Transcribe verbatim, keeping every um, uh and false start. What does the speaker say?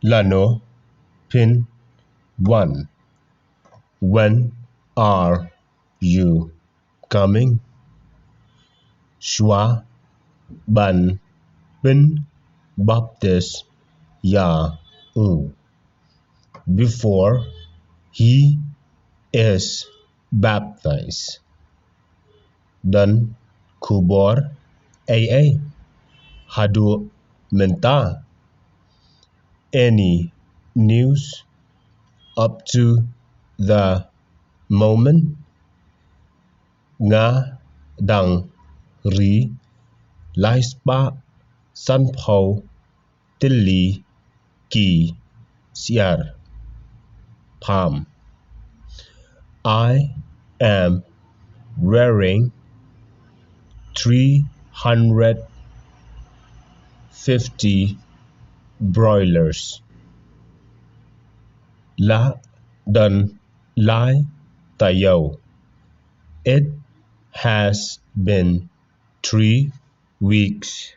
Lano phin wan? When are you coming? Shuwa ban pynbaptis ïa u. Before he is baptized. Don khubor ei ei haduh mynta? Any news up to the moment? Nga dang ri lai spah sanphew tylli ki syiar. Pham. I am rearing three hundred fifty broilers. La don lai taïew. It has been three weeks.